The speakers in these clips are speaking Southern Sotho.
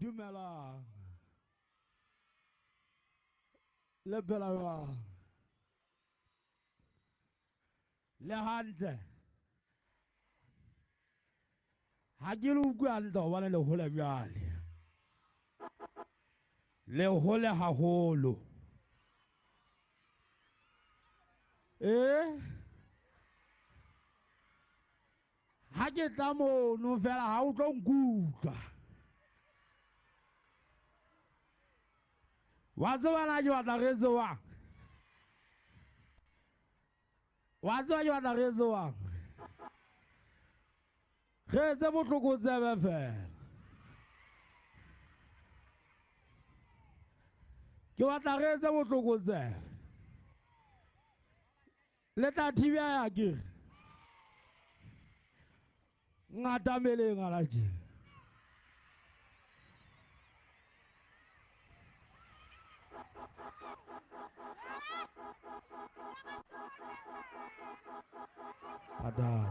Dumelang. Le phela jwang? Le hantle? Ha ke le utlwe hantle hobane le hole bjale. Le hole haholo. Eh? Ha ke tla mono fela ha o tlo nkutlwa. Wa tseba na ke batla re tsewang? Wa tseba ke batla re tsewang? Re etse botlokotsebe fela. Ke batla re etse botlokotsebe. Le tla thibja ke re. Ngatameleng ala tje. Adad.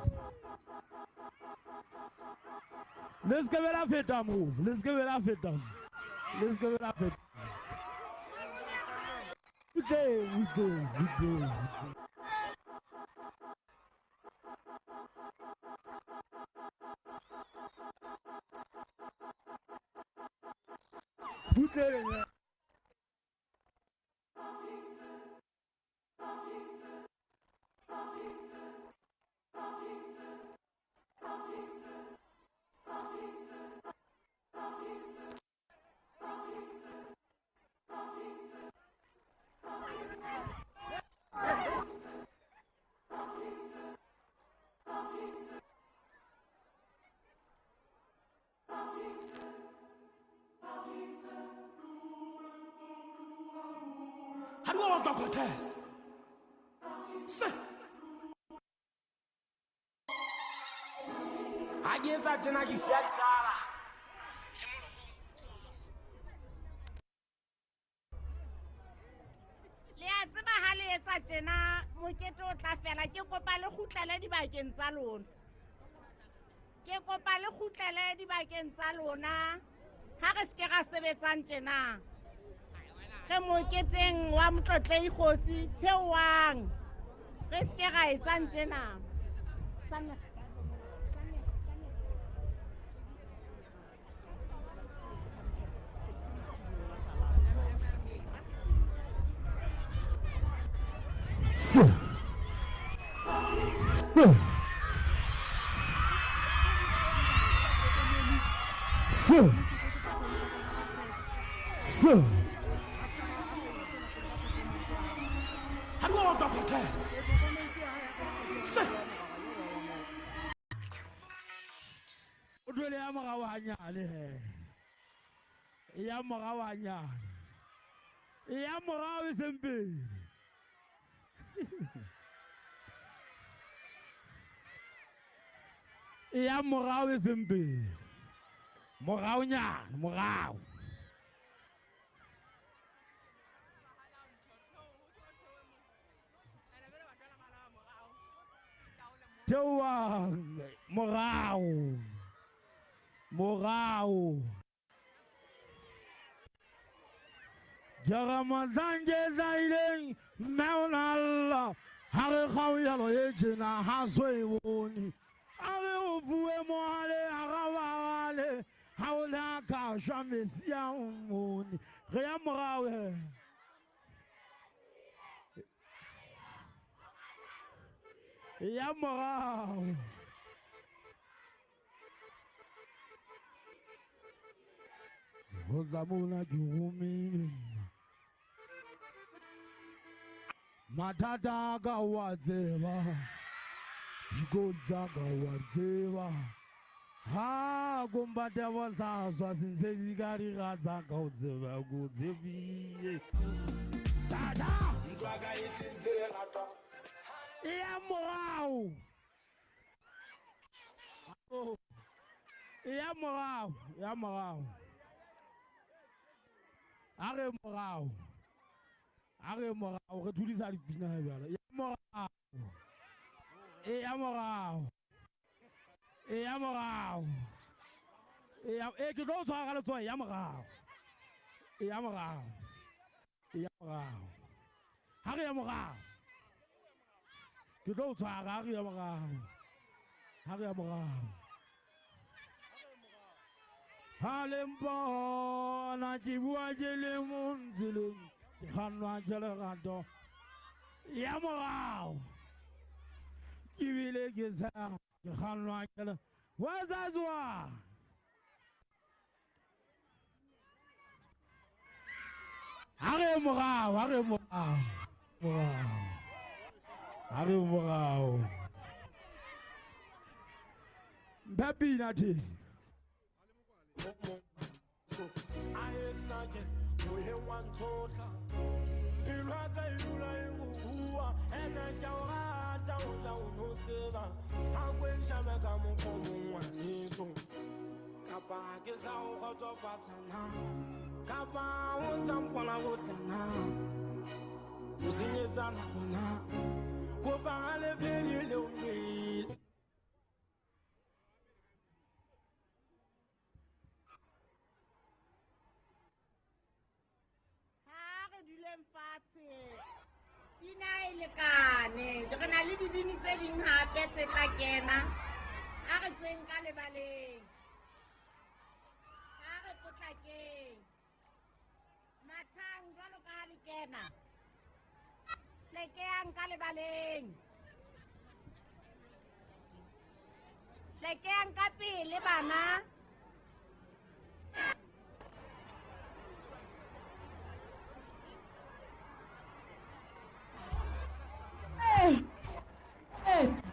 Le se ke be la feta moo, le se ke be la feta moo. Le se ke be la feta. Butleng, butleng, butleng. Butleng. Ha di wa utlwa Cortez. Se. Ha ke etsa tjena ke siya disala. Le a tseba ha le etsa tjena mokete o tla fela ke kopa le kgutlele dibakeng tsa lona. Ke kopa le kgutlele dibakeng tsa lona. Ha re se ke ra sebetsang tjena. Re moketeng wa Motlotlei Kgosi theoang. Re se ke ra etsang tjena. S. S. S. S. Ha di wa utlwa Cortez. Se. O dule ya morao hanyane he. Ya morao hanyane. Ya morao e seng pele. Ya morao e seng pele. Moraonyana, morao. Theohang morao. Morao. Jara mohlang ke hlahileng mme o na lla ha re kgaoyalo e tjena ha so e bone a re o fuwe mohale hara bagale ha o le a ka shwa mesia o mmone re ya morao he. Ya morao. Ho tla mona ke romile nna. Mathata a ka wa tseba, dikotsi tsa ka wa tseba. Ha kombate bohlaswa sensesi ka dira tsa ka o tseba ko tsebile. Tata! Ntwa ka e tletse lerato. Ya morao. Ya morao, ya morao. A re morao. A re morao re thulisa dipina jwale. Ya morao. E ya morao. E ya morao. E ke tlo o tshwara ka letsoho ya morao. Ya morao. Ya morao. Ha re ya morao. Ke tlo o tshwara ha re ya morao. Ha re ya morao. Ha le mpona ke bua ke le mong tseleng ke kgannwa ke lerato ya morao. Ke bile ke sa ke kgannwa ke le wa. Ha re morao, ha re morao. Morao. Ha re morao. Mphe pina the. Ha re duleng fatshe. Pina e lekane. Re na le dibini tse ding hape tse tla kena. Ha re tsweng ka lebaleng. Ha re potlakeng. Mathang jwalo ka ha le kena. Hlekehang ka lebaleng. Hlekehang ka pele bana.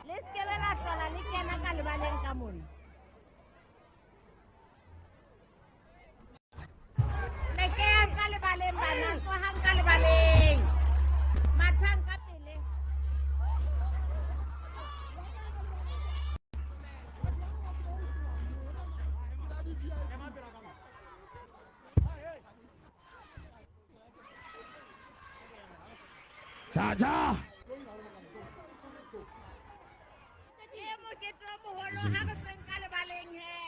Le se ke be la hlola le kena ka lebaleng ka mona. Hlekehang ka lebaleng bana, tsohang ka lebaleng. Mathang ka pele. Cha cha. Ke mokete o moholo ha re tsweng ka lebaleng he.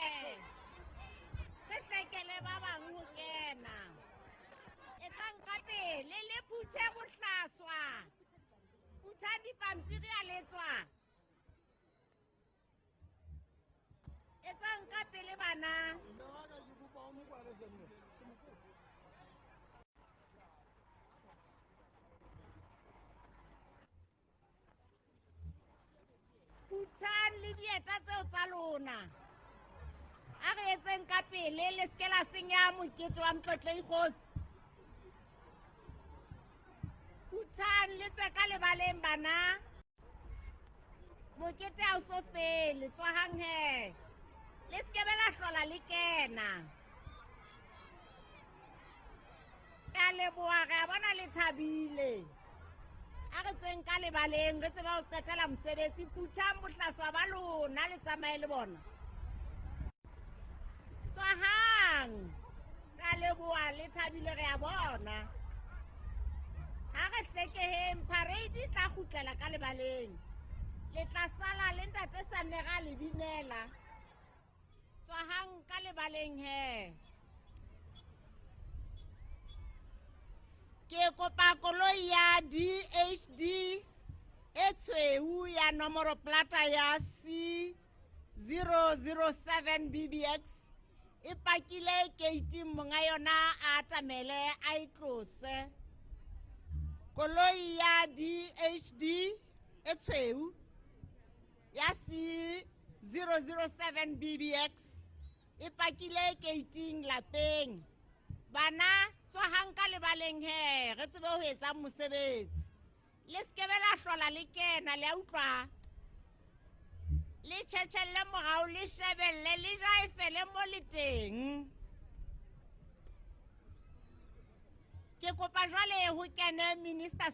Re hlekele ba bang ho kena. Etsang ka pele le phuthe bohlaswa. Phuthang dipampiri a le tswa. Etsang ka pele bana. Phuthang le dieta tseo tsa lona. A re etseng ka pele le se ke la senya mokete wa Motlotlei Kgosi. Phuthang le tswe ka lebaleng bana. Mokete ha o so fele, tswahang he. Le se ke be la hlola le kena. Re a leboha, re a bona le thabile. A re tsweng ka lebaleng re tseba ho qetela mosebetsi. Phuthang bohlaswa ba lona le tsamaye le bona. Tswahang. Re a leboha le thabile re a bona. Ha re hlekeheng parade e tla kgutlela ka lebaleng. Le tla sala le ntate Sanega le binela. Tswahang ka lebaleng he. Ke kopa koloi ya DHD e tshweu ya nomoro plata ya C007 BBX e pakile keiting monga yona a atamele a e tlose. Koloi ya DHD e tshweu ya C007 BBX e pakile keiting lapeng. Bana tswahang ka lebaleng he re tsebe ho etsa mosebetsi. Le se ke be la hlola le kena le a utlwa. Le tjhetjhelle morao le shebelle le jaefele mo le teng. Ke kopa jwale ho kene Minister